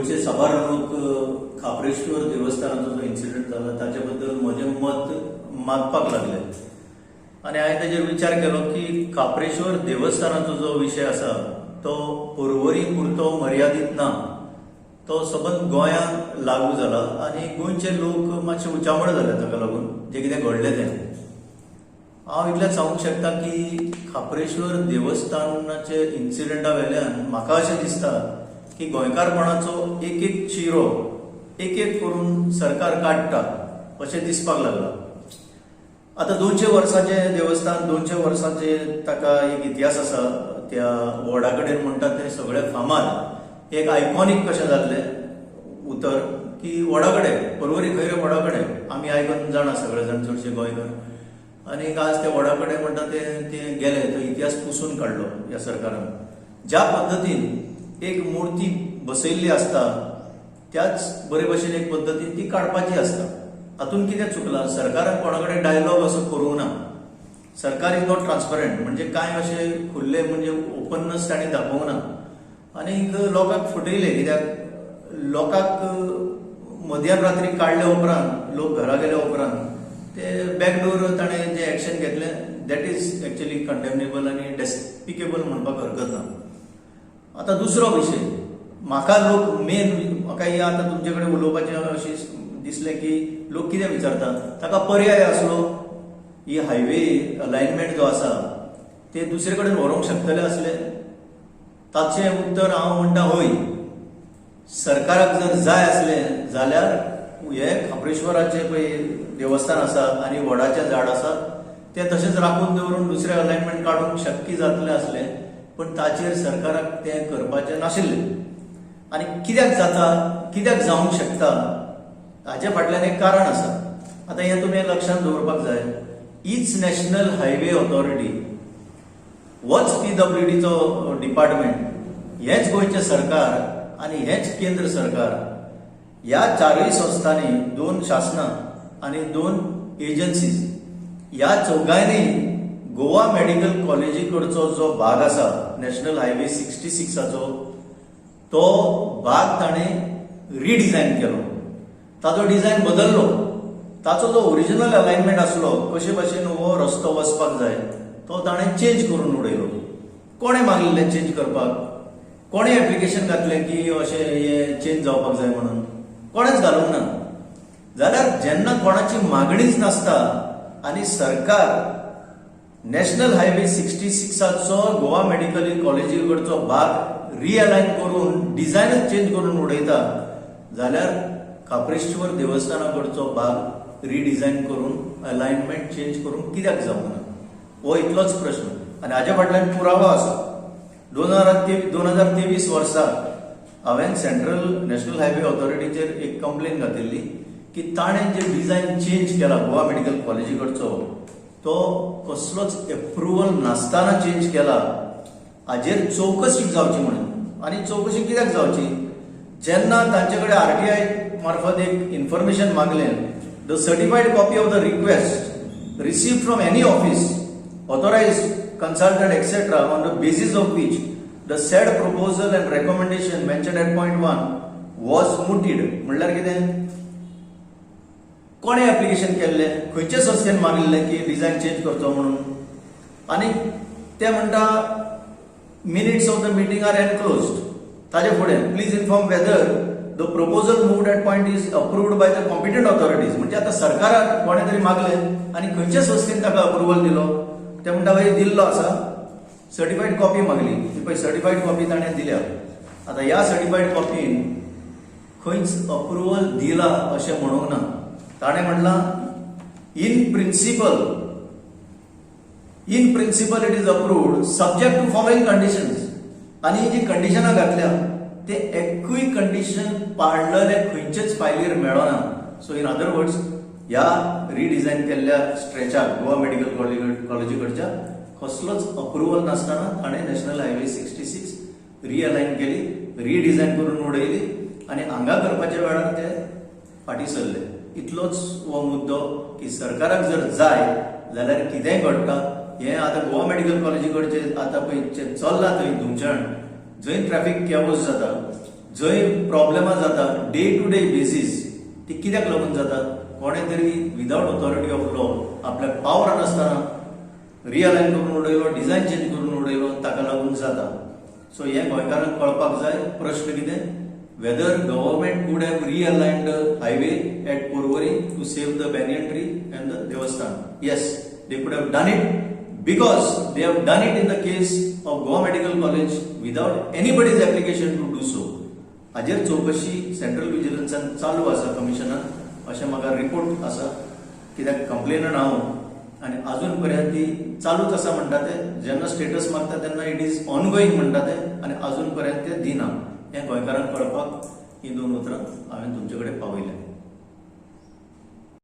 गोंयचे साबार लोक खाप्रेश्वर देवस्थानाचो जो इन्सिडंट जाला ताचे बद्दल म्हजें मत मागपाक लागले आनी हांवें ताजेर विचार केलो की खाप्रेश्वर देवस्थानाचो जो विशय आसा तो पर्वरी पुरतो मर्यादीत ना, तो सबंद गोंयांक लागू जाला आनी गोंयचे लोक मातशे उचांबळ जाले ताका लागून जें कितें घडलें तें. हांव इतलेंच सांगूंक शकता की खाप्रेश्वर देवस्थानाचे इन्सिडंटा वेल्यान म्हाका अशें दिसता की गोंयकारपणाचो एक एक चिरो एक एक करून सरकार काडटा अशें दिसपाक लागलां. आतां 200 वर्सांचें देवस्थान, 200 वर्सांचे ताका एक इतिहास आसा. त्या वडा कडेन म्हणटात तें सगळें फामाद एक आयकॉनीक कशें जाल्लें उतर की वडा कडेन, पर्वरी खंय रे वडा कडेन, आमी आयकून जाणा सगळे जाण चडशे गोंयकार. आनी आज ते वडा कडेन म्हणटा ते गेले, तो इतिहास पुसून काडलो ह्या सरकारान. ज्या पद्दतीन एक मूर्ती बसयल्ली आसता त्याच बरे भशेन एक पद्दतीन ती काडपाची आसता. हातूंत कितें चुकलां? सरकारान कोणा कडेन डायलॉग असो करूंक ना. सरकार is not transparent, म्हणजे कांय अशें खुल्ले म्हणजे ओपननस ताणें दाखोवंक ना आनीक लोकांक फटयले. कित्याक लोकांक मध्यान रात्री काडल्या उपरांत, लोक घरा गेल्या उपरांत ते बॅकडोर ताणें जें एक्शन घेतलें that is actually कंडेमनेबल आनी डेस्पिकेबल म्हणपाक हरकत ना. आतां दुसरो विशय, म्हाका लोक मेन म्हाका हें आतां तुमचे कडेन उलोवपाचें अशें दिसलें की लोक कितें विचारता, ताका पर्याय आसलो ही हायवे अलायनमेंट जो आसा ते दुसरे कडेन व्हरूंक शकतले आसले? ताचें उत्तर हांव म्हणटा हय. सरकाराक जर जाय आसलें जाल्यार हे खाप्रेश्वराचें पळय देवस्थान आसा आनी वडाचें झाड आसा तें तशेंच राखून दवरून दुसरें अलायनमेंट काडूंक शक्य जातलें आसलें, पण ताचेर सरकाराक तें करपाचें नाशिल्लें. आनी कित्याक जाता, कित्याक जावंक शकता हाचे फाटल्यान एक कारण आसा. आतां हें तुमी लक्षांत दवरपाक जाय. हीच नॅशनल हायवे ऑथॉरिटी होच पीडब्ल्यूडीचो डिपार्टमेंट, हेंच गोंयचें सरकार आनी हेंच केंद्र सरकार, ह्या चारूय संस्थांनी, 2 शासनां आनी 2 एजन्सीज, ह्या चौगांयनी गोवा मेडिकल कॉलेजी कडचो जो भाग आसा नॅशनल हायवे 66चो तो भाग ताणें रिडिझायन केलो, ताचो डिझायन बदल्लो. ताचो जो ओरिजिनल अलायनमेंट आसलो कशे भाशेन हो रस्तो वचपाक जाय तो ताणें चेंज करून उडयलो. कोणें मागलें चेंज करपाक? कोणें एप्लिकेशन घातलें की अशें हें चेंज जावपाक जाय म्हणून? कोणेंच घालूंक ना. जाल्यार जेन्ना कोणाची मागणीच नासता आनी सरकार नॅशनल हायवे 66चो गोवा मेडिकल कॉलेजी कडचो भाग रिअलायन करून डिझायनच चेंज करून उडयता जाल्यार खाप्रेश्वर देवस्थाना कडचो भाग रिडिझायन करून अलायनमेंट चेंज करून कित्याक जावंक ना? हो इतलोच प्रश्न. आनी हाज्या फाटल्यान पुरावो आसा. 2023 वर्सा हांवें सेंट्रल नॅशनल हायवे ऑथॉरिटीचेर एक कंप्लेन घातिल्ली की ताणें जे डिझायन चेंज केला गोवा मेडिकल कॉलेजी कडचो तो कसलोच एप्रुवल नासतना चेंज केला, हाजेर चवकशी जावची म्हणून. आनी चवकशी कित्याक जावची? जेन्ना तांचे कडेन आरटीआय मार्फत एक इन्फॉर्मेशन मागलें, the certified copy of the request received from any office, authorised consultant etcetera, on the basis of which the said proposal and recommendation mentioned at point 1 was mooted. म्हणल्यार कितें? कोणें एप्लिकेशन केल्लें, खंयचे संस्थेन मागिल्लें की डिझायन चेंज करचो म्हणून? आनी ते म्हणटा minutes of the meeting are enclosed. ताजे फुडें please inform whether the proposal moved at point is approved by the competent authorities. म्हणजे आतां सरकारान कोणें तरी मागलें आनी खंयचे संस्थेन ताका अप्रुवल दिलो? ते म्हणटा हय दिल्लो आसा. सर्टिफायड कॉपी मागली, ती पळय सर्टिफायड कॉपी ताणें दिल्या. आतां ह्या सर्टिफायड कॉपीन खंयच अप्रुवल दिला अशें म्हणूंक ना. ताणें म्हणलां in principle it is approved subject to following conditions. आनी ही जी कंडिशनां घातल्या ते एकूय कंडिशन पाळलेले खंयचेच फायलीर मेळना. सो इन अदर वर्ड्स, ह्या रिडिझायन केल्ल्या स्ट्रेचाक गोवा मेडिकल कॉलेजी कडच्या कसलोच अप्रुवल नासतना ताणें नॅशनल हायवे 66 रिअलायन केली, रिडिझायन करून उडयली आनी हांगा करपाच्या वेळार ते फाटीं सरले. इतलोच हो मुद्दो की सरकाराक जर जाय जाल्यार कितेंय घडटा. हें आतां गोवा मेडिकल कॉलेजी कडचे आतां पळय चल्लां थंय धुमशण, जंय ट्रॅफिक केओस जाता, जंय प्रॉब्लेमां जाता डे टू डे बेसीस, ती कित्याक लागून जाता? कोणें तरी विदावट ऑथॉरिटी ऑफ लॉ, आपल्याक पावर नासतना रिअलायन करून उडयलो, डिझायन चेंज करून उडयलो, ताका लागून जाता. सो हें गोंयकारांक कळपाक जाय. प्रश्न कितें? Whether government could have realigned highway at Porvorim to save the banyan tree and the देवस्थान? Yes, they could have done it because they have done it in the case of Goa Medical College without anybody's application to do so. हाजेर चवकशी central विजिलन्सान चालू आसा कमिशनान, अशें म्हाका report आसा, कित्याक complainant हांव आनी अजून पर्यंत ती चालूच आसा म्हणटा ते. जेन्ना स्टेटस मागता तेन्ना it is ongoing म्हणटा ते आनी अजून पर्यंत ते दिना. हें गोंयकारांक कळपाक ही दोन उतरां हांवें तुमचे कडेन पावयल्या.